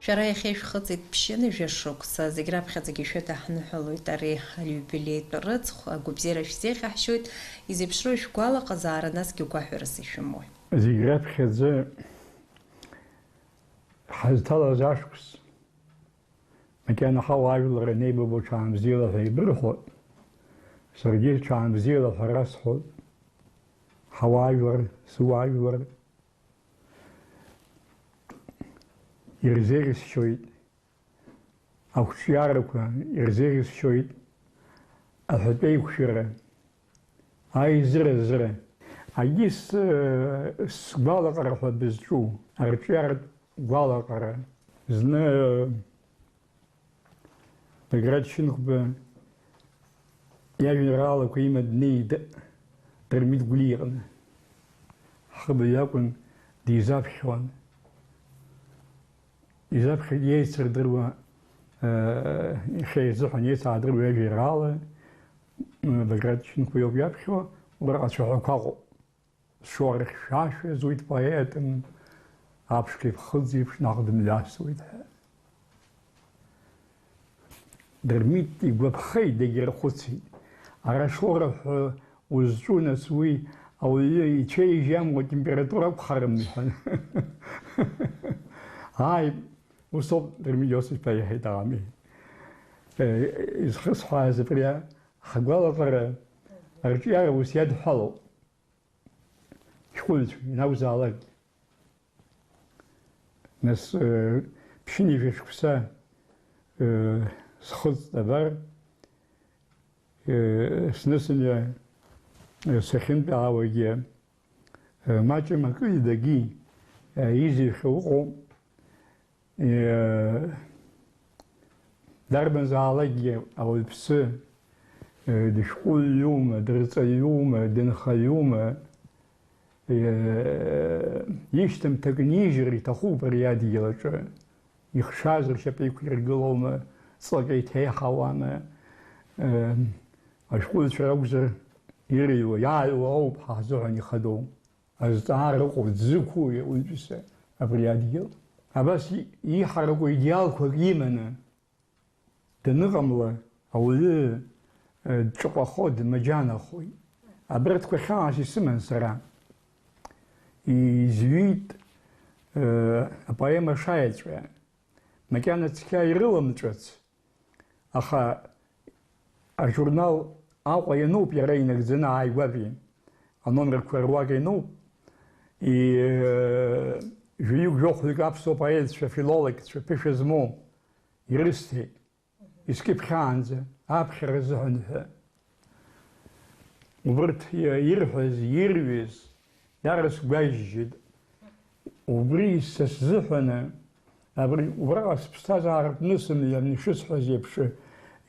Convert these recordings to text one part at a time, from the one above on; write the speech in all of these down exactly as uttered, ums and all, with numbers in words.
Шәара иахьа ишәхыҵит ԥшьынҩажәа шықәса, зегь раԥхьаӡагьы шәыдаҳныҳәалоит ари аиубилеитә рыцхә, агәабзиара шәзеиӷьаҳшьоит, изеиԥшроу шәгәалаҟазаара, насгьы гәаҳәарас ишәымоуи? Зегь раԥхьаӡа ҳазҭалаз ашықәс, макьана ҳауаажәлар анеибабо ҽаанбзиала ҳәа еибырҳәоит, саргьы ҽаанбзиала ҳәа расҳәоит, ҳауаажәлар, сыуаажәлар, ирзеиӷьасшьоит, ақәҿиарақәа ирзеиӷьасшьоит, аҳәатәеиқәшәара, аизыразра. Агьи с-, сгәалаҟара ҳәа бызҿу, арҿиаратә гәалаҟара. Зны Баграт Шьынқәба иажәеинраалақәа има днеит Дырмит Гәлиа иҟны. Ҳхыбаҩ акәын, дизаԥхьон. Изаԥхьеит иеицырдыруа, э, иахьа изыҳәан еицаадыруа иажәеинраала, э, Баграт Шьынқәба иоуп иаԥхьо, убраҟа ацәаҳәақәа ыҟоуп. Шоура хьшәашәа зуит поетын, аԥшқа иԥхыӡ еиԥш наҟ дымҩасуеит ҳәа. Дырмит игәаԥхеит, дагьырхәыцит. Ара шоура ҳәа узҿу, нас, уи ауаҩы ицәеижь амуа температура акәхарым, иҳәан. Ааи, усоуп, Дырмит Иосиф-иԥа, иҳәеит Аами. Э, изхысҳәааз абри ҳгәалаҟара арҿиара ус иадҳәалоуп. Шәҟәыҩҩцәа ианакәзаалак. Нас, э, ԥшьынҩажәа шықәса, э, схыҵт абар, э, зны-зынла, э, сахьынтәаауагьы, э, маҷым акы идагьы, э, изыҩхьоу ыҟоуп. Иа-, дарбанзаалакгьы ауаҩԥсы, э, дышәҟәыҩҩума, дырҵаҩума, дынхаҩума, э, ишьҭамҭа книжьыр иҭахуп ари адгьыл аҿы. Ихшаз ршьапы иқәиргылома, ҵлак еиҭеиҳауама, э, ашәҟәыҩҩцәа ракәзар, ирыҩуа, иааҩуа ауп ҳазыҳәан ихадоу. Азҵаара ыҟоуп, дзықәу уаҩытәыҩса абри адгьыл. Абас и-, иҳараку идеалқәак иманы даныҟамла, ауаҩы, э, дҿаҟәахо, дмаџьанахоит. Абарҭқәа хьаас исыман сара. Изҩит, э, апоема Шаеҵәа. Макьана цқьа ирыламҵәац, аха ажурнал Аҟәа иануп иара инагӡаны ааигәатәи аномерқәа руак иануп. И-, жәаҩык-жәохәҩык аԥсуа поетцәа, филологцәа ԥышәа змоу ирысҭеит, искьыԥхьаанӡа, аԥхьара азыҳәан ҳәа. Убырҭ ирҳәаз, ирҩыз, даара сгәаижьжьеит. Убри са сзыҳәаны, абри, убраҟа сыԥсҭазааратә нысымҩа ишысҳәаз еиԥш,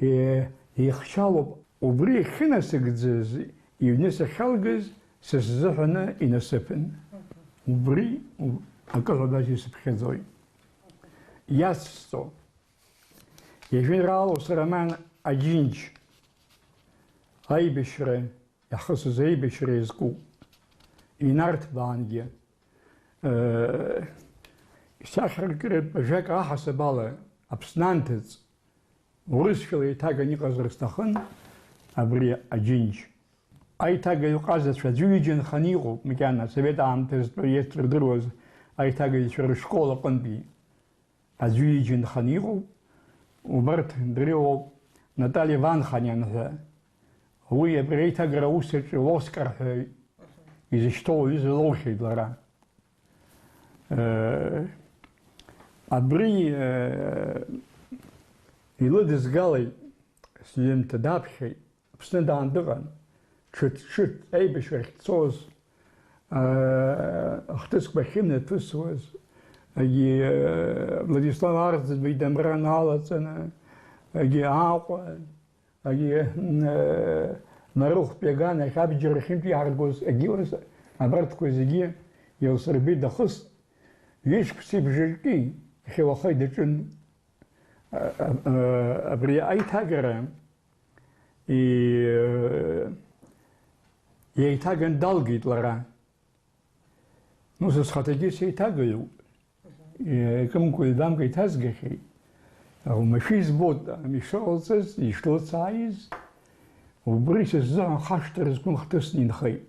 е-, еихшьалоуп. Убри ахьынасыгӡаз, иҩны сахьалгаз, са сзыҳәаны инасыԥын. Убри у-, акы ҳәа исыԥхьаӡоит. Иацсҵо. Ижәеинраалоу сроман Аџьынџь аибашьра, иаҳхысыз аибашьра иазкуп. Инарҭбаангьы, э, исахьаркыратә ажәак аҳасаб ала, Аԥсны анҭыҵ, урысшәала еиҭаганы иҟазар сҭахын абри Аџьынџь. Аиҭагаҩ ҟазацәа аӡәы ҩыџьа нханы иҟоуп, макьана, асовет аамҭазтәи иацырдыруаз аиҭагаҩцәа рышкол аҟынтәи. Аӡәы ҩыџьа нханы иҟоуп, убарҭ дреиуоуп Натали Ванханиан ҳәа. Уи абри аиҭагара аус аҿы Оскар ҳәа изышьҭоу аҩыза лоухьеит лара. Э, абри, э, илыдызгалеит сҩымҭа даԥхьеит. Аԥсны даан дыҟан. Ҽыҭ-ҽыҭ аибашьрахь дцоз, аа, ахҭысқәа ахьымҩаԥысуаз, егьи, аа, Владислав Арӡынба идамра налаҵаны, егьи Аҟәа, егьи, м, аа, Марыхәтәи аганахь абџьар ахьынтә иааргоз агьиуаз, абарҭқәа зегьы Елсырбеи дахыст, ҩышықәсеи бжаки иахьа уаха идаҿын. А, а, а, абри аиҭагара И-, еиҭаган далгеит лара. Ну, са схаҭагьы сеиҭагаҩуп. Икымкәа-ҩбамкәа иҭазгахьеит. Уамашәа избоит ишыҟалҵаз, ишлыцааиз. Убри са сзыҳәан хашҭра зқәым хҭысны инхеит.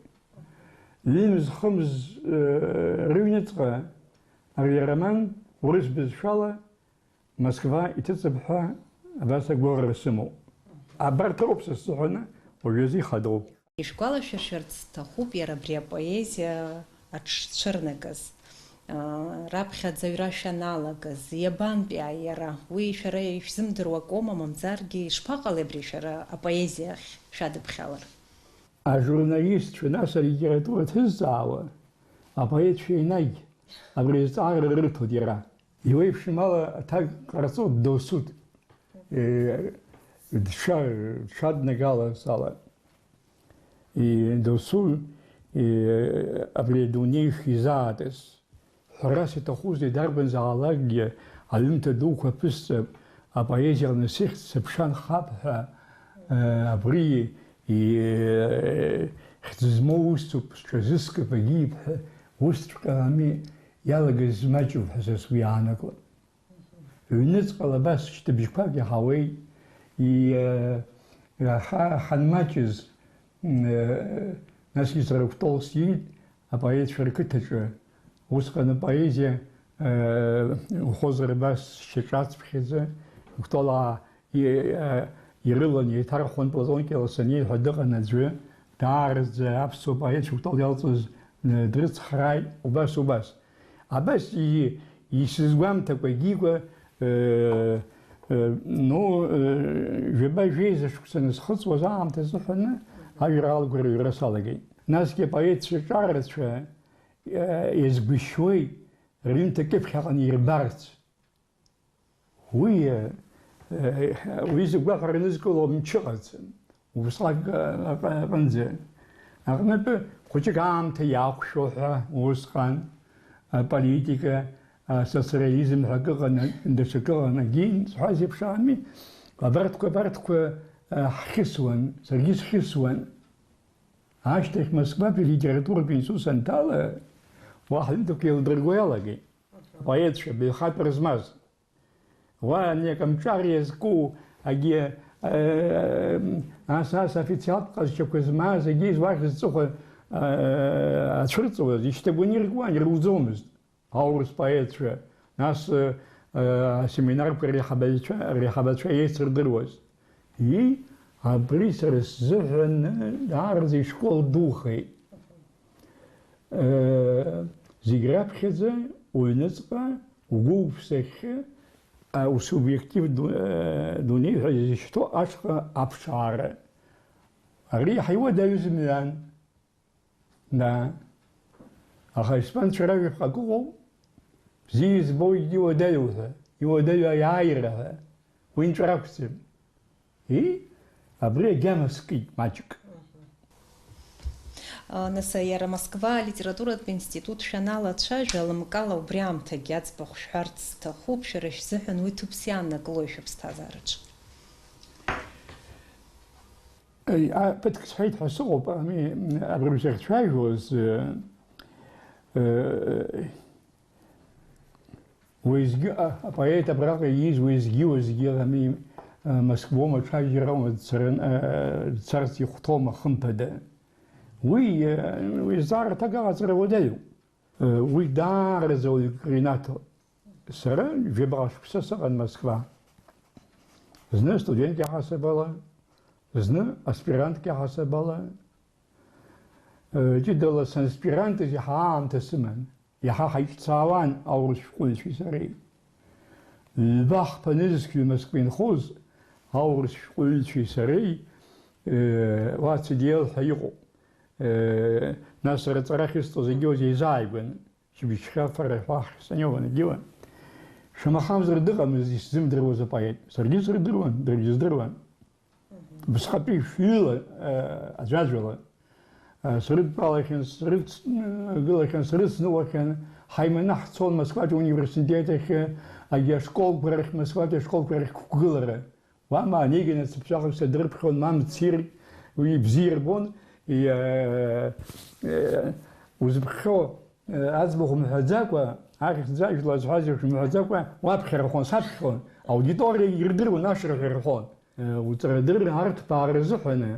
Ҩымз-хымз, э, рыҩныҵҟа ари ароман урыс бызшәала Москва иҭыҵып ҳәа абас агәыӷра сымоуп. Абарҭ роуп са сзыҳәан уажәазы ихадоу. Ишәгәалашәыршәарц сҭахуп иара абри апоезиа аҽшцәырнагаз. Аа, раԥхьаӡа аҩра шәаналагаз, иабантәи ааи иара? Уи шәара ишәзымдыруа акоума, мамзаргьы ишԥаҟалеи абри шәара апоезиа ахь шәадыԥхьалар? Ажурналистцәа, нас алитература ҭызҵаауа апоетцәа енагь абри азҵаара рырҭоит иара. Иуеиԥшым ала аҭак ҟарҵоит досуд, э, дша-, дшаднагалаз ала. И досу, и, абри адунеи шизаатыз. Ҳәарас иҭахузеи, дарбанзаалакгьы аҩымҭа дуқәа ԥысҵап, апоезиа аҟны сыхьӡ сыԥша нхап ҳәа, э, абри, и, хьӡ змоу усҭоуп, сҽазыскып, агьип ҳәа, усҵәҟьа ами иалагаз змаҷу ҳәа са сгәы иаанагон. Ҩныҵҟала абас шьҭыбжьқәак иаҳауеит, и-, ҳа-, ҳанмаҷыз, м, э, насгьы сара Кәтол сиит апоетцәа рқыҭаҿы. Усҟан апоезиа, э, ухозар абас сшьаҿацԥхьаӡа, Кәтолаа и-, э, ирылан, еиҭархуан Платон Кьаласаниа ҳәа дыҟан аӡәы, даараӡа аԥсуа поетцәа Кәтол иалҵыз, э, дрыцхрааит, убас, убас. Абас и-, исызгәамҭакәа Гиго, э, э, ну, э, жәаба-жәеиза шықәса анысхыҵуаз аамҭа азыҳәаны ажәеинраалақәа рыҩра салагеит. Насгьы апоетцәа ҿарацәа, э, иазгәышьуеит рҩымҭа кьыԥхьаҟа ирбарц. Уи, э, уи зыгәаҳәара нызкыло мчы ыҟаӡам. Убысҟак, э, аҟ-, аҟынӡа. Аҟнытәы хәыҷык аамҭа иақәшәо ҳәа усҟан аполитика, асоциализм ҳәа акы ыҟан, даҽакы ыҟан, агьи, сҳәаз еиԥш ами, абарҭқәа, абарҭқәа, э, ҳхьысуан, саргьы схьысуан. Ашьҭахь Москватәи алитературатә институт санҭала, уа ҳҩымҭақәа еилдырго иалагеит. Апоетцәа, баҩхатәра змаз. Уа ани акомҿар иазку, агьи, э, ас, ас официалтә ҟазшьақәа змаз, агьи уахь зҵыхәа, э, ацәырҵуаз, ишьҭагәаны иркуан, ирылӡомызт аурыс поетцәа, нас, э, э, асеминарқәа реиҳабацәа, реиҳабацәа еицырдыруаз. И, абри сара сзыҳәан даараӡа ишкол духеит. Э, зегь раԥхьаӡа уҩныҵҟа, угәы уԥсахьы, а, усубиектив ду-, э, дунеи ҳәа изышьҭоу ашҟа аԥшаара. Ари иаҳа иуадаҩыз мҩан. Да. Аха аиспанцәа ражәаԥҟа акы ыҟоуп, бзиа избоит иуадаҩу ҳәа, иуадаҩу аиааира ҳәа. Уи нҵәар ақәӡам. И, абри агьама скит маҷк. Нас иара Москва алитературатә институт шәаналацәажәа, лымкаала убри аамҭагьы аӡбахә шәҳәарц сҭахуп, шәара шәзыҳәан уи ҭыԥс иааннакылои шәыԥсҭазаараҿы? Ай, а, ԥыҭк сҳәеит ҳәа сыҟоуп, ами, абыржә ахьцәажәоз, э, э, уеизгьы, а, апоет абраҟа ииз уеизгьы, уеизгьы, ами, э, Москвоума, ҽаџьараума дцарын, э, дцарц ихәҭоума, хымԥада. Уи, э, уи зҵаара аҭак аҟаҵара уадаҩуп. Уи даараӡа уаҩ инаҭон. Сара жәабаҟа шықәса сыҟан Москва. Зны студентк иаҳасабала, зны аспиранткк иаҳасабала. Ҷыдала санспирантыз иаҳа аамҭа сыман. Иаҳа ҳаиҿцаауан аурыс шәҟәыҩҩцәеи сареи. Ҩба хԥа нызқьҩы Москва инхоз аурыс шәҟәыҩҩцәеи сареи, уа Ц Д Л ҳәа иҟоуп. Нас сара аҵара ахьысҵоз егьиуаз еизааигәан. Шьыбжьхьа фара ҳәа ҳахьсаниуан егьиуан. Шамахамзар дыҟамызт исзымдыруаз апоет. Саргьы срыдыруан, даргьы здыруан. Убасҟатәи шәҩыла, э, аӡәаӡәала, э, срыдтәалахьан, срыцгылахьан, срыцныҟәахьан, ҳаиманы ҳцон Москватәи ауниверситет ахь, агьи ашколқәа рахь, Москватәи ашколқәа рахь қәгылара. Уама Онегин ацыԥҵәаха садырԥхьон, мамцир, уи ибзиа ирбон, и, э, э, узыԥхьо, Аӡбахә мҳәаӡакәа, ахьӡ-ажәла зҳәаз еиԥш мҳәаӡакәа, уаԥхьархон, саԥхьон, аудиториа ирдыруан, ашырҳәа ирҳәон. Уҵарадырра арҭбаара рзыҳәаны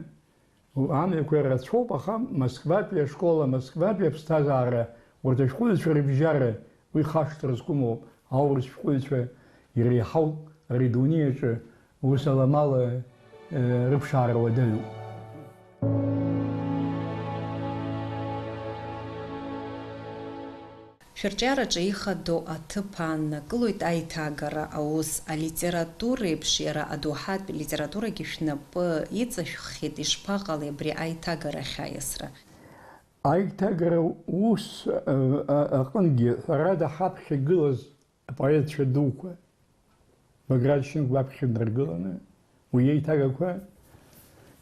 амҩақәа ирацәоуп, аха Москватәи ашкола, Москватәи аԥсҭазаара, урҭ ашәҟәыҩҩцәа рыбжьара уи хашҭра зқәым ауп, аурыс шәҟәыҩҩцәа иреиҳауп ари адунеи аҿы, ус аламала, э, рыԥшаара уадаҩуп. Шәырҿиараҿы ихадоу аҭыԥ ааннакылоит аиҭагара аус, алитература еиԥш, иара адоуҳатә литературагьы шәнапы иҵашәххьеит, ишԥаҟалеи абри аиҭагара ахьаиасра? Аиҭагара ус, э, а-, аҟынгьы, ҳәарада, ҳаԥхьа игылаз апоетцәа дуқәа, Баграт Шьынқәба аԥхьа днаргыланы, уи аиҭагақәа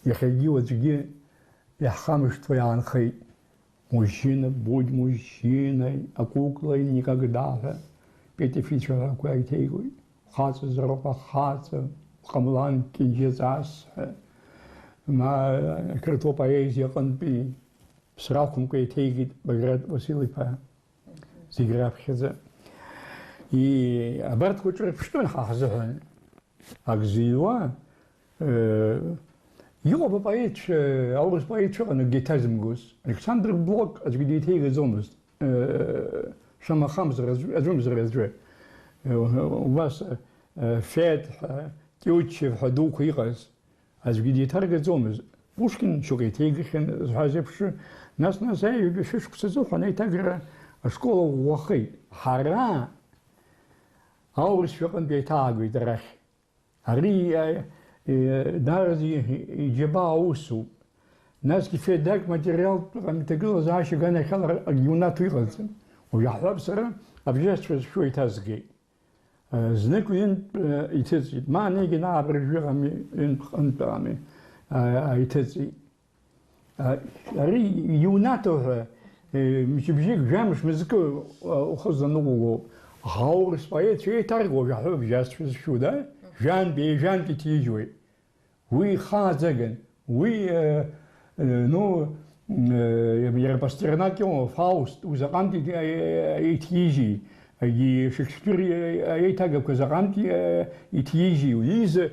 иахьагьы уаҵәгьы иаҳхамышҭуа иаанхеит. Мужчина, будь мужчиной, а куклой никогда ҳәа Петефицәа ҳәа ақәа иҭеигоит. Хаҵазароуп ахаҵа, ҟамлан кьынџьаҵас ҳәа. Ма ақырҭуа поезиа аҟынтәи ԥсра ақәымкәа иҭеигеит Баграт Васил-иԥа. Зегь раԥхьаӡа. И-, абарҭқәа ҿырԥштәын ҳа ҳзыҳәан. Ак зыҩуа, э, иҟоуп апоетцәа, аурыс поетцәа ыҟан акгьы иҭазымгоз. Александр Блок аӡәгьы деиҭеигаӡомызт, э, шамахамзар аӡә-, аӡәымзар аӡәы. Э, убас, э, Фет ҳәа, Тиутчев ҳәа дуқәа иҟаз. Аӡәгьы деиҭаргаӡомызт. Пушкин шьоук еиҭеигахьан, зҳәаз еиԥш, нас-нас аҩбатәи шәышықәса азыҳәан аиҭагара ашкол ӷәӷәахеит. Ҳара аурысшәа аҟынтә еиҭаагеит арахь. Ари, а, э, даараӡа и-, иџьабаа усуп. Насгьы Федаг материалтә ҭагылазаашьа аганахьала акгьы унаҭо иҟаӡам. Уажә иаҳҳәап, сара абжьасцәа зшәу еиҭазгеит. Знык ҩынтә, э, иҭыҵит. Ма Онегин абыржәы ами, ҩынтә-ҟынтә ами, э, иҭыҵит. Э, ари иунаҭо ҳәа, э, мчыбжьык, жәамш мызкы, э, ухы заныҟәугоуп. Аха аурыс поетцәа еиҭарго, жәаҳәа бжьасцәа зшәу, да? Жәантә, ҩажәантә иҭижьуеит. Уи ихааӡаган. Уи, э, э, ну, э, иара Пастернак иоума, Фауст, уи заҟантә иҭ-, э, иҭижьи, егьи Шекспир, э, аиҭагақәа заҟантә, э, иҭижьи, уи изы,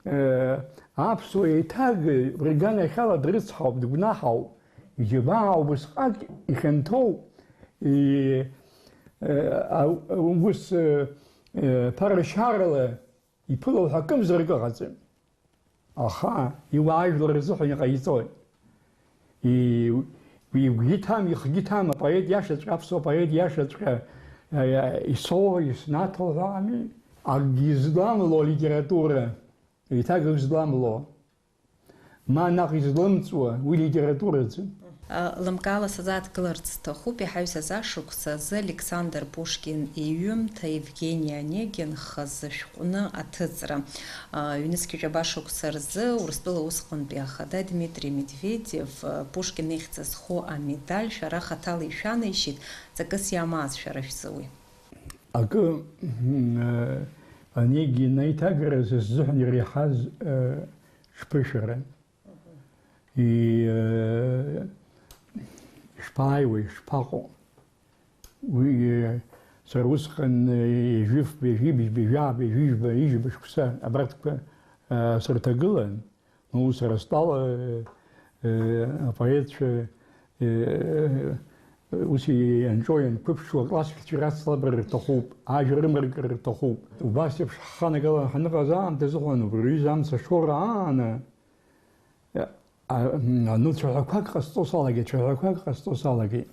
э, аԥсуа еиҭагаҩ рганахьала дрыцҳауп, дгәнаҳауп, иџьабаа убысҟак ихьанҭоу, и-, э, а-, ус, э, э, ԥарашьарала иԥыло ҳәа акымзарак ыҟаӡам. Аха иуаажәлар рзыҳәан иҟаиҵоит. И-, игәгьы ҭам, ихгьы ҭам, апоет иашаҵәҟьа, аԥсуа поет иашаҵәҟьа, э, исоуа, иснаҭо ҳәа ами, акгьы зламло алитература, еиҭагак зламло, ма наҟ излымҵуа, уи литератураӡам. Лымкаала сазааҭгыларц сҭахуп, иҳаҩсыз ашықәс азы Александр Пушкин иҩымҭа Евгений Онегин хазы шәҟәны аҭыҵра. Ҩнызқь ҩажәаба шықәса рзы Урыстәыла усҟантәи ахада Дмитрий Медведев Пушкин ихьӡ зху амедаль шәара хаҭала ишәанаишьеит, ҵакыс иамаз шәара шәзы уи? Акы, мм, Онегин аиҭагаразы сзыҳәан иреиҳаз, э, ҽԥышәаран. И, э, ишԥааиуеи, ишԥаҟоу? Уи, э, сара усҟан, э, ҩажәифба, ҩажәибжьба, ҩажәааба, ҩажәижәба, ҩажәижәба шықәса абарҭқәа, э, сырҭагылан. Ну, сара стәала, э, э, апоетцәа, э, ус ианҿоу, ианқәыԥшу аклассикцәа ирацлабыр рҭахуп, ажәа рымаркыр рҭахуп. Убас еиԥш ҳханагалан ҳаныҟаз аамҭазыҟан, убри рҩыза амца шоура ааны, А, м, ну, цәаҳәақәак ҟасҵо салагеит, цәаҳәақәак ҟасҵо салагеит.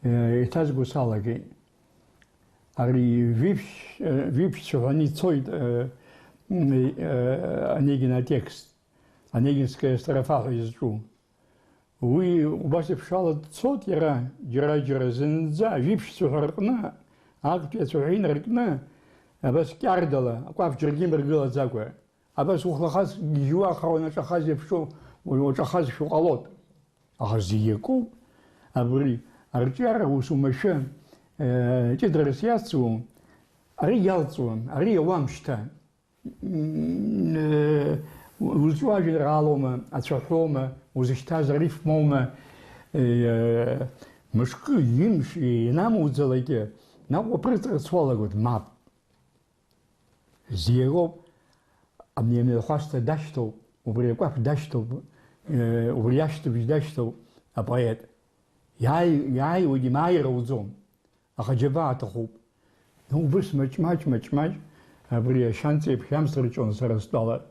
Э, иҭазго салагеит. Ари Виԥшь, э, Виԥшь цәаҳәаны ицоит, э, м, э, Онегин атекст, Онегинская строфа ҳәа изҿу. Уи убас еиԥш ала дцоит иара, џьара-џьара зынӡа Виԥшь цәаҳәа рҟны, актәи ацәаҳәа инаркны, абас кьардала, акәаԥ џьаргьы имыргылаӡакәа. Абас ухлахас гьежьуа аха уанаҿахаз еиԥшу, уаҿахазшәа уҟалоит. Аха зегь акоуп. Абри арҿиара ус умашәа, э, ҷыдарас иацу, ари иалҵуам, ари иауам шьҭа. М, э, узҿу ажәеинраалоума, ацәаҳәоума, узышьҭаз арифмоума, э, Мышкы, ҩымш инамуӡалакгьы, наҟ уаԥырҵырц уалагоит, мап. Зегь акоуп, абни амҩахәасҭа дашьҭоуп, убри акәаԥ дашьҭоуп, э, убри ашьҭыбжь дашьҭоуп апоет. Иааи-, иааиуеит, имааир ауӡом, аха џьабаа аҭахуп. Убыс маҷ-маҷ, маҷ-маҷ абри ашьанҵа еиԥш иамсырҷон сара стәала.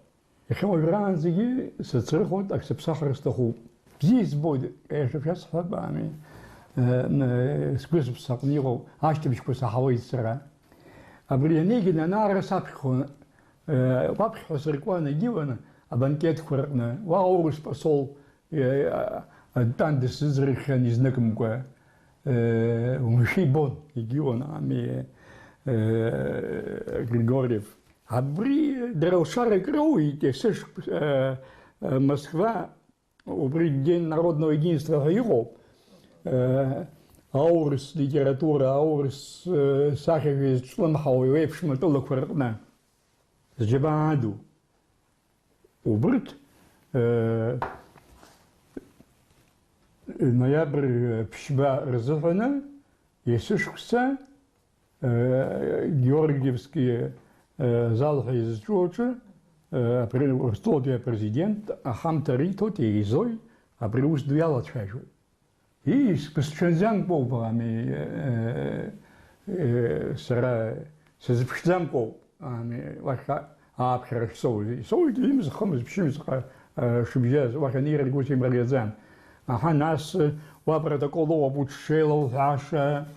Иахьа уажәраанӡагьы сацрыхоит, ак сыԥсахыр сҭахуп. Бзиа избоит, иашьа шәасҳәап, ами, э, м, э, сгәы сыԥсаҟны иҟоу ашьҭыбжьқәа саҳауеит сара. Абри анеигьы нанаара саԥхьон, э, уаԥхьа сыркуан, егьиуан абанкетқәа рҟны. Уа аурыс посол, э, а, дтәан, дысзыӡырҩхьан изныкымкәа. Э, уамашәа ибон, егьиуан, ами, э, Григорьев. Абри дара лшарак роуит, есышықәс-, э, э, Москва, убри День народного единства ҳәа иҟоуп, э, аурыс литература, аурыс, э, сахьажәа зҿлымҳау еиуеиԥшым атәылақәа рҟны. Зџьабаа ду. Убырҭ, э, ноиабр ԥшьба рзыҳәаны есышықәса, э, Георгиевски, э, зал ҳәа изҿу аҿы, э, апре-, Урыстәылатәи апрезидент аҳамҭа риҭоит, еизоит, абри аус ду иалацәажәоит. Ии, сбысҽанӡамкәоуп, ами, э, э, сара сазыԥшӡамкәоуп, ами, уахь ааԥхьара шсоуз. Исоуит ҩымз, хымз, ԥшьымз, ҟа-, э, шыбжьаз, уахь анеирагь ус имариаӡам. Аҳа, нас, э, уа апротокол ыҟоуп, уҽшеилоуҳәаша,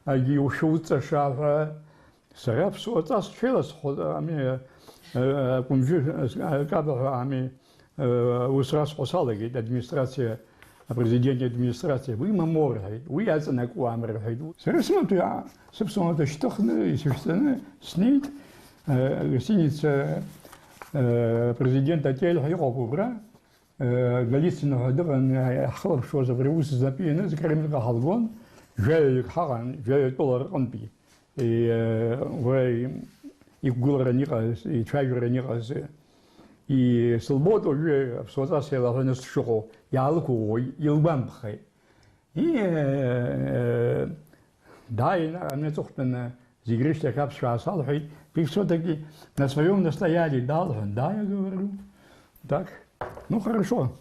агьи ушәуҵаша ҳәа. Сара аԥсуа ҵас сҽеиласхәоит, ами, э, акәымжәы, э, акаба ҳәа, ами, э, ус расҳәо салагеит администрациа, апрезидент администрациа. Уи мамоу рҳәеит, уи аҵанакуам рҳәеит. Сара сымаҭәа, сыԥсуа маҭәа шьҭыхны, исышәҵаны снеит, э, гостиница, э, президент отель ҳәа иҟоуп убра. Э, Голицын ҳәа дыҟан, ҳхылаԥшуаз абри аус знапы ианыз, Кремльҟа ҳалгон, жәаҩаҩык ҳаҟан, жәаҩа тәыла рҟынтәи. И, э, уа и-, иқәгыларан иҟаз, ицәажәаран иҟаз. И, сылбоит уажәы аԥсуаҵас еилаҳәаны сшыҟоу, иаалықәыӷәӷәо, илгәамԥхеит. И, э, дааин, амҩа аҵыхәтәаны зегь рышьҭахь аԥсшәа аасалҳәеит. И всё-таки на своём настояли, далҳәан, да, я говорю. Так, ну, хорошо.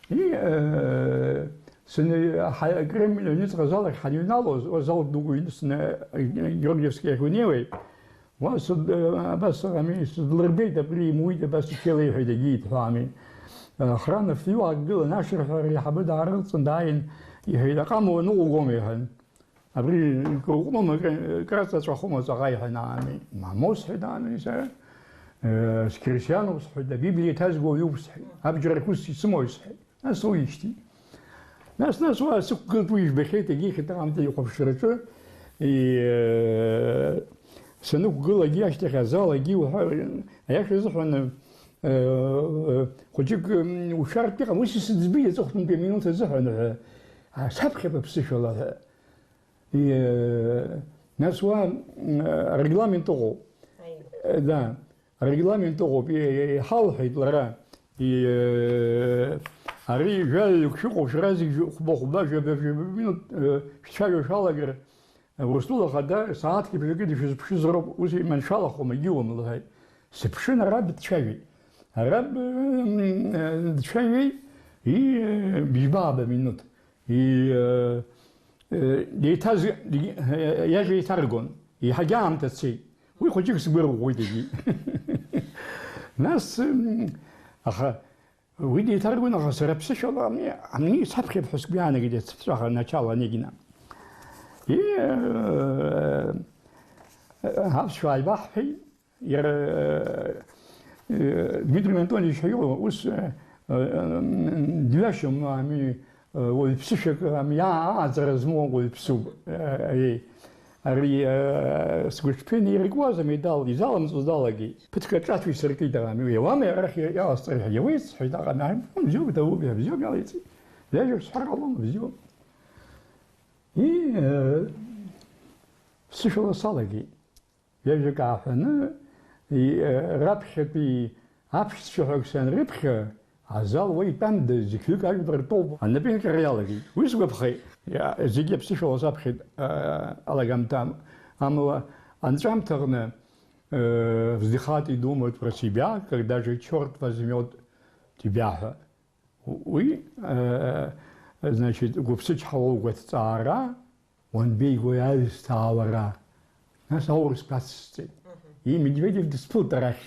И, э, сны-, ҳа-, Кремль аҩныҵҟа азал ахь ҳаныҩналоз, уа зал дук ҩныҵны, э, Георгиевски ахь унеиуеит. Уа сыд-, абас ами, сыдлырбеит, абри имуит, абас иҽеилеиҳәеит, егьиит ҳәа ами. Охрана фҩы аакгылан, ашырҳәа реиҳабы даарылҵын, дааин, иҳәеит, аҟама уаныҟәгома, иҳәан. Абри икылҟәнома, кра-, краҵаҵәахома ҵаҟа, иҳәан ами. Мамоу, сҳәеит ами сара. Э, сқьырсиануп, сҳәеит, абиблиа иҭазго уаҩуп, сҳәеит. Абџьар ақәыц исымои, сҳәеит. Нас уиижьҭеи. Нас, нас уа сықәгылт, уи ижәбахьеит, егьихьит аамҭа ихәаԥшраҿы, и-, санықәгылак ашьҭахь азал агьи уҳәа, аиаша азыҳәан, э, хәыҷык, м, ушәартә иҟам, ус исыӡбеит аҵыхәтәантәи аминуҭ азыҳәан ҳәа, а, саԥхьап аԥсышәала ҳәа. И, э, нас уа, м, арегламент ыҟоуп. Аи. Э, да. Арегламент ыҟоуп, и-, и-, иҳалҳәеит лара. И-, ари жәаҩаҩык шәыҟоу, шәара зегь хәба-хәба, жәаба-жәаба минуҭ, э, шәцәажәо шәалагар, Урыстәыла Ахада сааҭк ибжакы дышәызԥшызароуп, ус иманшәалахом, егьиуам, лҳәеит. Сыԥшын, араб дцәажәеит. Араб, м, э, дцәажәеит, и, э, бжьба-ааба минуҭ. И, э, э, деиҭаз-, деи-, э, иажәа еиҭаргон. Еиҳагьы аамҭа цеит. Уи хәыҷык сгәы рӷәӷәеит егьи. Нас, м, аха уи деиҭаргон, аха сара ԥсышәала ами, ами саԥхьап ҳәа сгәы иаанагеит, ацыԥҵәаха начало Онегина. И, э, э, аԥсшәа ааибаҳҳәеит. Иара, э, Дмитрий Антонович ҳәа иҟоу, ус, э, э, дҩашьом, ами, э, уаҩ ԥсышәак, ами, аа-, ааӡара змоу уаҩ ԥсуп. Э, э, ари, э, сгәыҽԥен иркуаз амедал изалымҵуаз далагеит. Ԥыҭк аҿаҭа исыркит, ами, уи ауамеи арахь иа-, иаласҵар ҳәа, иауеит, сҳәеит, аҟами, ааи, бзиоуп, дауп, иабзиоуп, иалеиҵеит. Ҩажәак сҳәар ҟалон, бзиоуп. И, э, ԥсышәала салагеит. Ҩажәак ааҳәаны, и-, раԥхьатәи аԥшьцәаҳәак санрыԥхьа, азал уа итәамдаз, зқьҩык ажәлар ртәоуп, анапеинҟьара иалагеит. Уи сгәаԥхеит. Иа-, зегьы аԥсышәала саԥхьеит, а, алагамҭа, амала анҵәамҭаҟны, э, вздыхать и думать про себя, когда же чёрт возьмёт тебя ҳәа. Уи, э, значит, гәыԥсычҳауа угәаҭҵаара, уанбеигои аҩсҭаа уара? Нас аурыс дацсҵеит. Мгм. И Медведев дысԥылт арахь.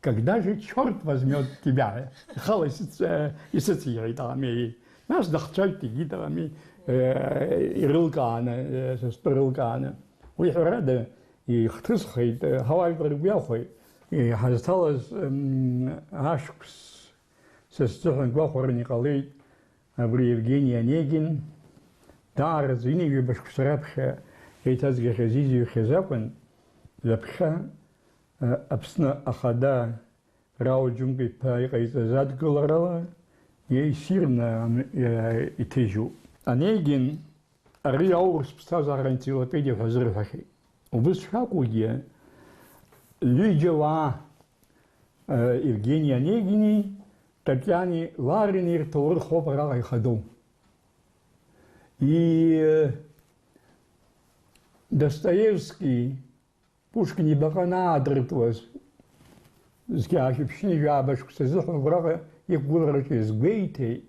Когда же чёрт возьмёт тебя? Ихала исыц-, э, исыциҳәеит Аламеи. Нас дахцәажәт егьит Аламеи, э, ирылкааны, э, са стәы рылкааны. Уи ҳәарада, ихҭысхеит, э, ҳауаажәлар ргәы иахәеит. Иҳазҭалаз, м, ашықәс са сзыҳәан гәахәаран иҟалеит абри Евгени Онегин. Даараӡа ҩынҩажәаба шықәса раԥхьа еиҭазгахьаз изҩхьаз акәын, ҩаԥхьа Аԥсны Ахада Рауль Џьынтә-иԥа иҟаиҵаз адгыларала иеиссирны ам-, иа-, иҭыжьуп. Онегин ари аурыс ԥсҭазаара аенциклопедиа ҳәа азырҳәахьеит. Убыс шакәугьы, ҩыџьа уаа, э, Евгени Онегини Татиани Ларини рҭоурых ауп араҟа ихадоу. И, э, Достоевски Пушкин ибаҟа анаадыртуаз, зқьи аашәаԥшьынҩажәи жәаба шықәса азыҳәан убраҟа иқәгылараҿы иазгәеиҭеит.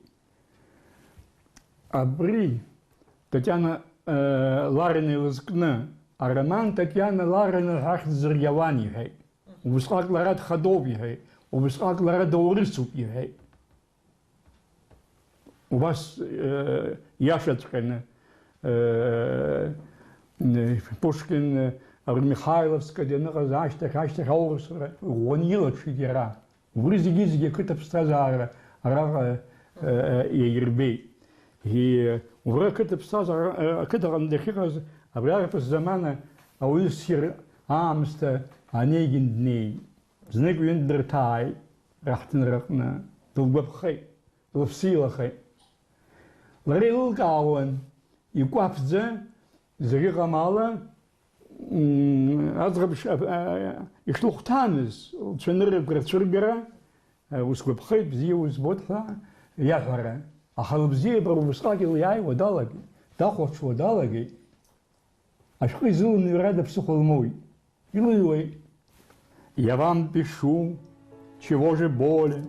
Абри Татиана, э, Ларина илызкны ароман Татиана Ларина ҳәа ахьӡ зыргьы ауан иҳәеит. Убысҟак лара дхадоуп иҳәеит, убысҟак лара доурысуп иҳәеит. Убас, э, иашаҵәҟьаны, э, Пушкин, э, абри Михайловскаӡа ианыҟаз ашьҭахь, ашьҭахь аурысра ӷәӷәаны илаҽит иара. Убри зегьы-зегьы ақыҭа ԥсҭазаара араҟа, э, иаирбеит. И, убра ақыҭа ԥсҭазаара, э, ақыҭаҟны дахьыҟаз, абри арԥыс замана ауаҩы ссир аамсҭа Онегин днеит. Знык-ҩынтә дырҭааит раҳҭынраҟны, дылгәаԥхеит, лыԥсы илахеит. Лара еилылкаауан, икәаԥӡа, зегь ыҟам ала, м, аӡӷаб ш-, а, а, ишлыхәҭамыз, лцәаныррақәа рцәыргара, а, усгәаԥхеит, бзиа узбоит ҳәа иаҳәара. Аха лыбзиабара убысҟак илиааиуа далагеит, дахәаҽуа далагеит. Ашәҟәы изылымҩрада ԥсыхәа лмоуит. Илыҩуеит. Я вам пишу, чего же более,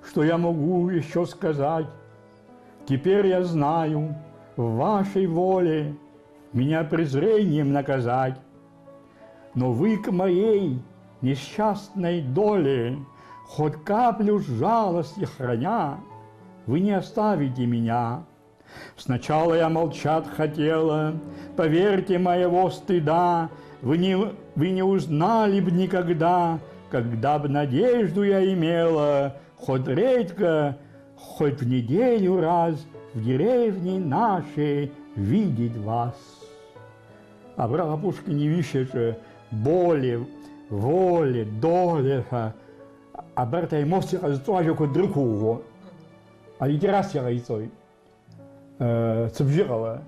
что я могу ещё сказать? Теперь я знаю, в вашей воле меня презрением наказать. Но вы к моей несчастной доле хоть каплю жалости храня, вы не оставите меня. Сначала я молчать хотела, поверьте, моего стыда вы не, вы не узнали б никогда, когда б надежду я имела, хоть редко, хоть в неделю раз в деревне нашей видеть вас. Абраҟа Пушкин иҩышьаҿы боле, воле, доле ҳәа абарҭ аемоциа ҟазҵо ажәақәа дрықәыӷәӷәо алитерациа ҟаиҵоит. Э, цыбжьыҟала.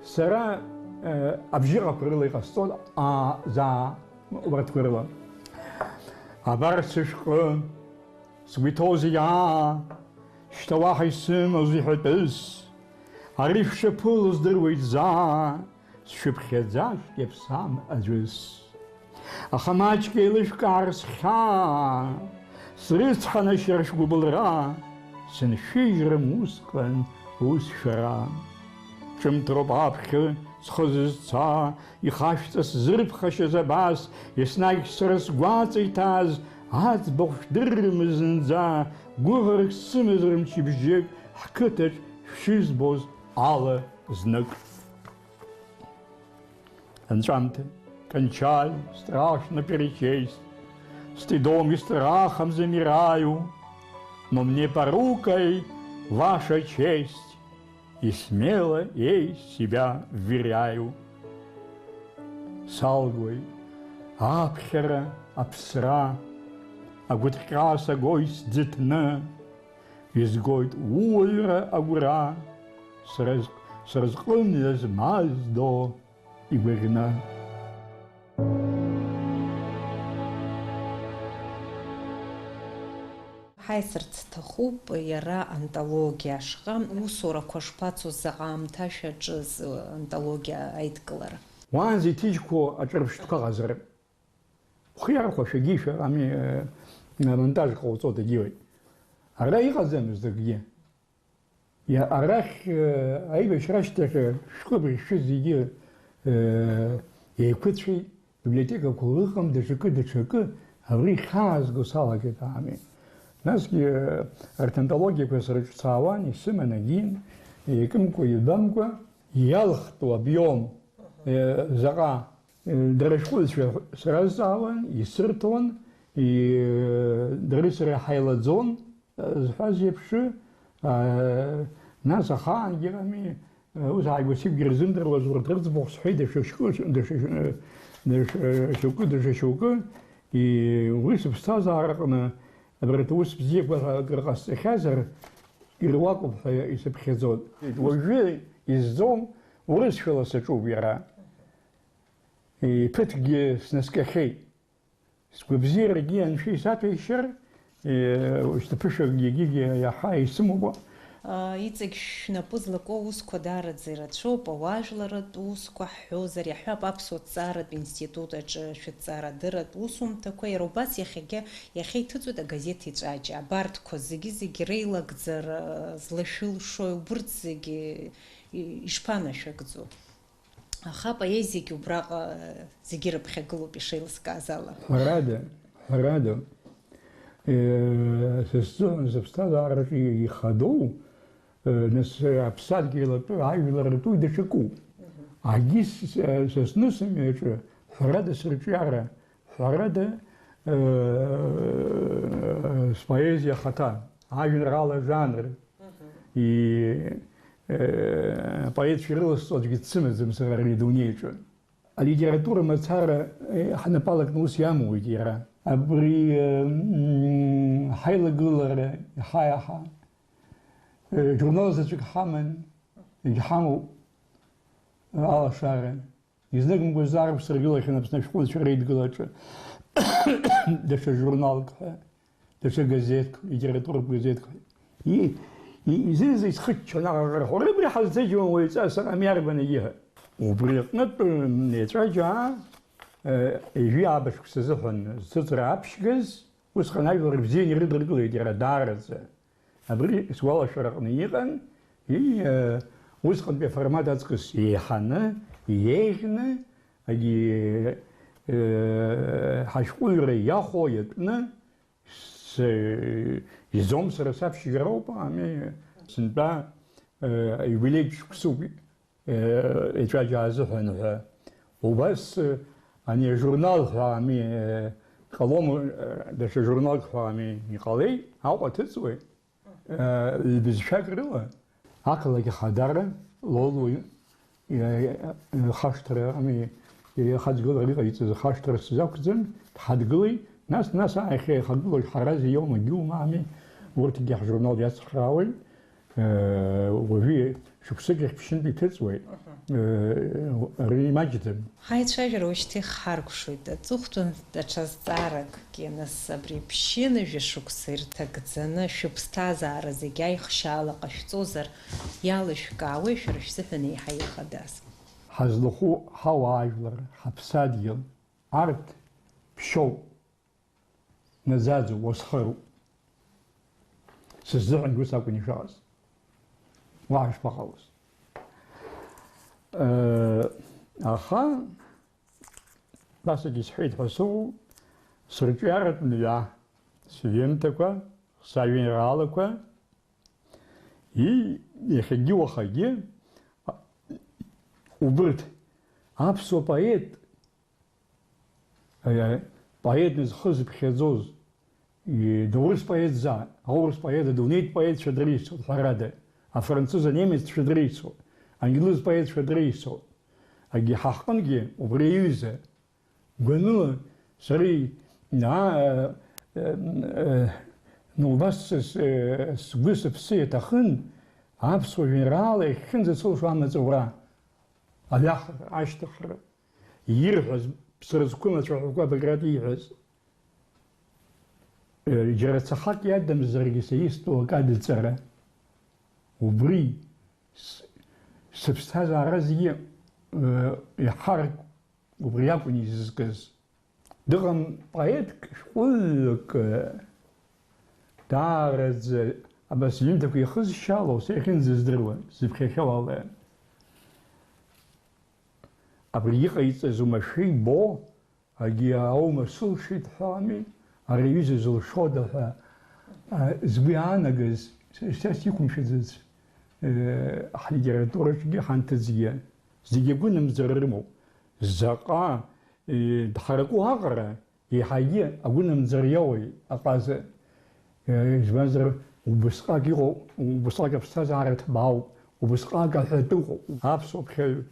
Сара, э, абжьыҟақәа рыла иҟасҵон, а, за, убарҭқәа рыла. Абар сышәҟәы, сгәы иҭоу зегь, аа, шьҭа уаҳа исымоузеи ҳәатәыс, ари шәшаԥыло здыруеит заа, сшәыԥхьаӡашт иаԥсам аӡәыс. Аха маҷк еилышәкаар схьаа, срыцҳанашьар шәгәыбылра, сыншәыжьрым усҟан ус шәара. Ҿымҭроуп аԥхьа схы зызца, ихашәҵа сзырԥхашьаз абас, еснагь сара сгәаҵа иҭаз, аӡбахә шәдыррымыз зынӡа, гәыӷрак сымазар мчыбжьык, ҳқыҭаҿ шәшызбоз ала знык. Анҵәамҭа, кончаю, страшно перечесть, стыдом и страхом замираю, но мне порукой ваша честь, и смело ей себя вверяю. Салгоит аԥхьара, аԥсра, агәыҭҟьа сагоит сӡыҭны, изгоит ууаҩра агәра, сара з-, сара зҟынӡа змаздо игәаӷьны. Ҳаисырц сҭахуп иара антологиа ашҟа, усурақәа шԥацоз, заҟа аамҭа шәаҿыз антологиа аидкылара? Уаанӡа иҭыжьқәоу аҿырԥштәқәа ҟазар, ухы иархәашәагьы ишәарами, э, амонтаж ҟауҵо дагьиоит. Ара иҟаӡамызт акгьы. Иа-, арахь, э, аибашьра ашьҭахь, э, шәҟәы быхьшәы зегьы, э, еиқәыцәеит, библиотекақәа ыҟам, даҽакы, даҽакы, абри хьаазго салагеит, аами. Насгьы, э, арҭ антологиақәа срыҿцаауан, исыман агьин, икымкәа, ибамкәа, иалхтәу обиом, э, заҟа, э, дара шәҟәыҩҩцәа сразҵаауан, исырҭон, и-, дареи сареи ҳаилаӡон, зҳәаз еиԥш, аа, нас ахаангьы ами, ус ааигәа сигәгьы рзымдыруаз урҭ рыӡбахә сҳәеит, даҽа шьоукы, даҽа, даҽа шьоукы, даҽа шьоукы, и-, уи сыԥсҭазаараҟны абарҭ аус бзиақәа акыр ҟасҵахьазар, ируакуп ҳәа исыԥхьаӡон. Уажәы изӡом, урысшәала саҿуп иара. И-, ԥыҭкгьы снаскьахьеит. Сгәабзиарагьы анцәа исаҭәеишьар, е, шьҭаԥышәакгьы егьигьы иаҳа исымоуп. Иҵегь шәнапы злаку аусқәа даараӡа ирацәоуп, ауаажәларратә усқәа ҳҳәозар, иаҳҳәап, аԥсуа ҭҵааратә институт аҿы шәыҭҵаарадырратә усумҭақәа, иара убас иахьагьы, иахьа иҭыҵуеит агазеҭ Иҵәаџьаа. Абарҭқәа зегьы-зегьы реилагӡара злашәылшои, убырҭ зегьы ишԥанашәыгӡо? Аха апоезиагьы убраҟа зегьы рыԥхьагылоуп ишеилыскааз ала. Ҳәарада, ҳәарада, э, са сзыҳәан сыԥсҭазаараҿы ихадоу, э, нас, э, аԥсадгьылатәу ажәлар ртәы даҽакуп. Агьыс, э, са снысымҩаҿы ҳәарада сырҿиара, ҳәарада, э, споезиа ахаҭа, ажәеинраала ажанр, и, э, апоетцәа ирыласҵо аӡәгьы дсымаӡам сара ари адунеиаҿы. Алитература мацара, э, ҳнапалакны ус иамуит иара. Абри, э, м, ҳаилагылара иаҳа-иаҳа, э, журнал заҵәык ҳаман, егьҳамоуп, э, алашара. Изныкымкәа заарԥсыргылахьан Аԥсны ашәҟәыҩҩцәа реидгылаҿы даҽа журналк ҳәа, даҽа газеҭк, литературатә газеҭк ҳәа. И-, и-, изы-изы исхыччон аҟаҟарақәа. Уара абри ҳазҭыжьуан уаҩҵас, аҟами арбан егьиҳәа. Убри аҟнытә, м, Иҵәаџьаа, э, ҩажәи ааба шықәса азыҳәан зцәыҵра аԥшьгаз, усҟан ажәлар бзианы ирыдыркылеит иара даараӡа. Абри сгәалашәараҟны иҟан, и, э, усҟантәи аформат аҵкыс еиҳаны, иеиӷьны, егьи, э, ҳашәҟәыҩҩра иахәо иатәны, с-, изом сара саԥшьгароуп, ами, сынтәа, э, аиубилеитә шықәсуп. Еҵәаџьаа азыҳәан ҳәа. Убас, ани ажурнал ҳәа ами, ҟалом, даҽа журналк ҳәа ами иҟалеит, Аҟәа ҭыҵуеит. Лбызшәак рыла ақалақь ахадара Лолуа ихашҭра ами, ихаҵгылара иҟаиҵаз ахашҭра сзақәӡан, дҳадгылеит, нас, нас аахьа ихагылоит Ҳараз иоума, Гиума ами, урҭгьы ҳжурнал иацхраауеит. Уажәы шықәсык ахь ԥшьынтә иҭыҵуеит. Ари имаҷӡам. Ҳаицәажәара уашьҭа ихҳаркәшоит. Аҵыхәтәан даҽа зҵааракгьы, нас, абри ԥшьынҩажәа шықәса ирҭагӡаны шәыԥсҭазаара зегь аихшьаала ҟашәҵозар, иалышәкаауеи шәара шәзыҳәан еиҳа ихадаз? Ҳазлахәу ҳауаажәлар, ҳаԥсадгьыл, арҭ ԥшьоуп. Наӡаӡоуп, уасхароуп. Сыззыҳәангьы ус акәын ишыҟаз. Уаҳа шԥаҟалоз? Э, аха, насгьы исҳәеит ҳәа сыҟоуп, сырҿиаратә мҩа, сҩымҭақәа, сажәеинраалақәа, и, иахьагьы уахагьы, а, убырҭ аԥсуа поет Аиаи, поетны зхы зыԥхьаӡоз, и-, доурыс поетзаап, аурыс поет, адунеитә поетцәа дреицәоуп, ҳәарада, афранцыз, анемеццәа дреицәоуп, ангелыз поетцәа дреицәоуп. Агьи ҳахҟынгьы убри аҩыза, гәаныла, сара и-, а, э, э, ну, убас с-, э, сгәы сыԥсы иаҭахын, аԥсуа жәеинраала иахьынӡасылшо амаҵ аура, аҩахара, ашьҭыхра. Ирҳәаз, ԥсра зқәым ацәаҳәақәа абыржәы ииҳәаз. Џьара цахак иадамзаргьы са истәу акы адҵара. Убри с-, сыԥсҭазаара зегьы, э, иҳарак убри акәын изызкыз. Дыҟам поетк шәҟәыҩҩык, э, даараӡа абас иҩымҭақәа ихызшьало, са иахьынӡаздыруа, сзыԥхьахьоу ала. Абри иҟаиҵаз уамашәа ибо, Агьи аума сылшеит ҳәа ами, ари аҩыза зылшода ҳәа, а, згәы иаанагаз, са, са сиқәымшәаӡац, э, ҳлитератураҿгьы ҳанҭыҵгьы, зегьы агәынамӡара рымоуп. Заҟа, э, дҳараку аҟара, еиҳагьы агәынамӡара иоуеит аҟаза. Э, избанзар, убысҟак иҟоу, убысҟак аԥсҭазаара ҭбаауп, убысҟак аҳәатә ыҟоуп. Аԥсуа ԥхьаҩ,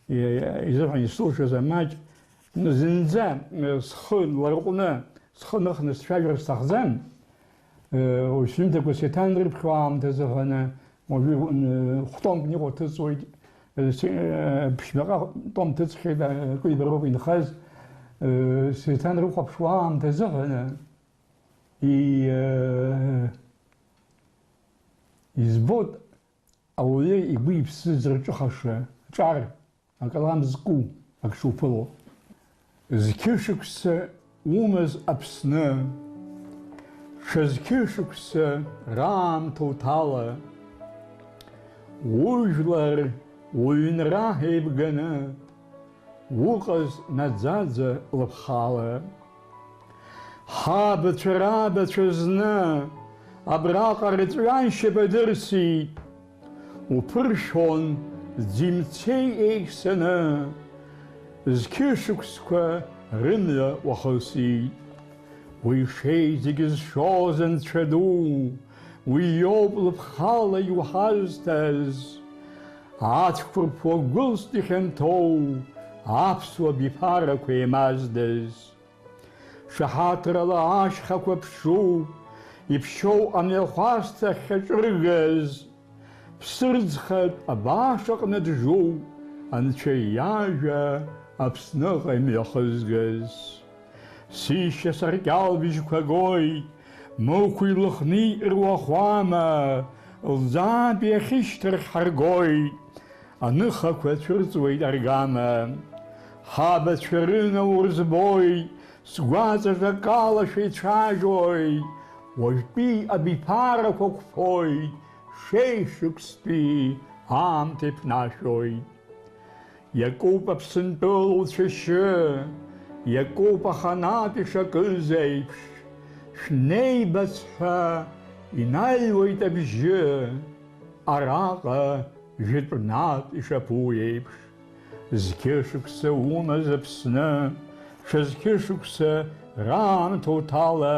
э, изыҳәан исылшоз амаҷ, зынӡа, э, схы ларҟәны, схы ныхны сцәажәар сҭахӡам. Э, уажә сҩымҭақәа сеиҭанрыԥхьо аамҭазыҳәаны, уажәы, э, хәтомкны иҟоу ҭыҵуеит, э, се-, э, ԥшьбаҟа том ҭыҵхьеит, э, кәибароуп инхаз, э, сеиҭанрыхәаԥшуа аамҭазыҳәаны, И-, э, избоит ауаҩы игәы-иԥсы зырҿыхаша, ҿар, акалам зку, ак шуԥыло. Зқьышықәса умаз Аԥсны, ҽа зқьышықәса раамҭа уҭала, ужәлар уҩнра еибганы, уҟаз наӡаӡа лыԥхала. Ҳабацәа рабацәа зны абраҟа рҵәҩаншьап адырсит, уԥыршәон ӡи-мцеи еихсаны, зқьышықәсқәа рымҩа уахысит. Уи шеизгьы зшоз Анцәа ду, уи иоуп лыԥхала иуҳазҭаз. Ацәқәырԥ уагәылст ихьанҭоу аԥсуа биԥарақәа еимаздаз. Шаҳаҭрала ашьхақәа ԥшуп, иԥшьоу амҩахәасҭа ахьаҿыргаз. Ԥсырӡхатә абааш аҟны джуп Анцәа иажәа Аԥсныҟа имҩахызгаз. Сишьа саркьалбжьқәа гоит, мықәи лыхни руахәама, лӡаатәи ахьышьҭрахь ҳаргоит, аныхақәа цәырҵуеит аргама. Ҳабацәа рынаур збоит, сгәаҵаҿ акалашәа ицәажәоит, уажәтәи абиԥарақәа қәԥоит, шеишықәстәи аамҭа иԥнашәоит. Иакуп Аԥсынтәыла уцәашьы, иакуп аханатә ишакыз еиԥш, шәнеибац ҳәа инаҩуеит абжьы, араҟа жәытәнатә ишаԥу еиԥш. Зқьышықәса умаз Аԥсны, ҽа зқьышықәса раамҭа уҭала,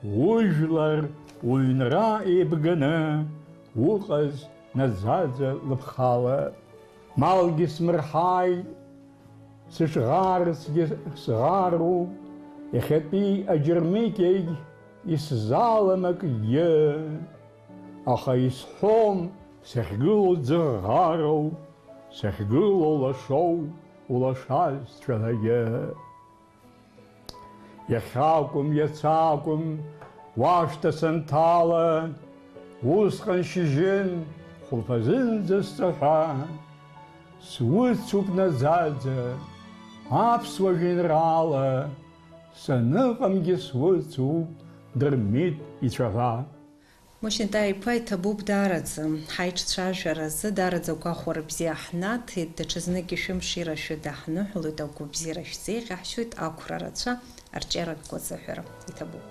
ужәлар уҩнра еибганы уҟаз наӡаӡа лыԥхала. Малгьы смырҳаит, сыҽӷарцгьы сӷаруп, иахьатәи аџьармыкьагь исзалам акгьы. Аха исҳәом, сахьгылоу ӡыӷароу, сахьгылоу лашоу, улашаз цәаҳәагьы. Иахьакәым, иацакәым, уашҭа санҭала, усҟан шьыжьын хәылԥазынӡа сҵаҳәа, суцуп наӡаӡа аԥсуа жәеинраала, саныҟамгьы суцуп Дырмит ицәаҳәа. Мушьынтаа иԥа, иҭабуп даараӡа. Ҳаиҿцәажәара азы даараӡа агәахәара бзиа ҳнаҭеит, даҽазнык ишәымшира шәыдаҳныҳәалоит, агәабзиара шәзеиӷьаҳшьоит, ақәра рацәа, арҿиаратә гәазыҳәара. Иҭабуп.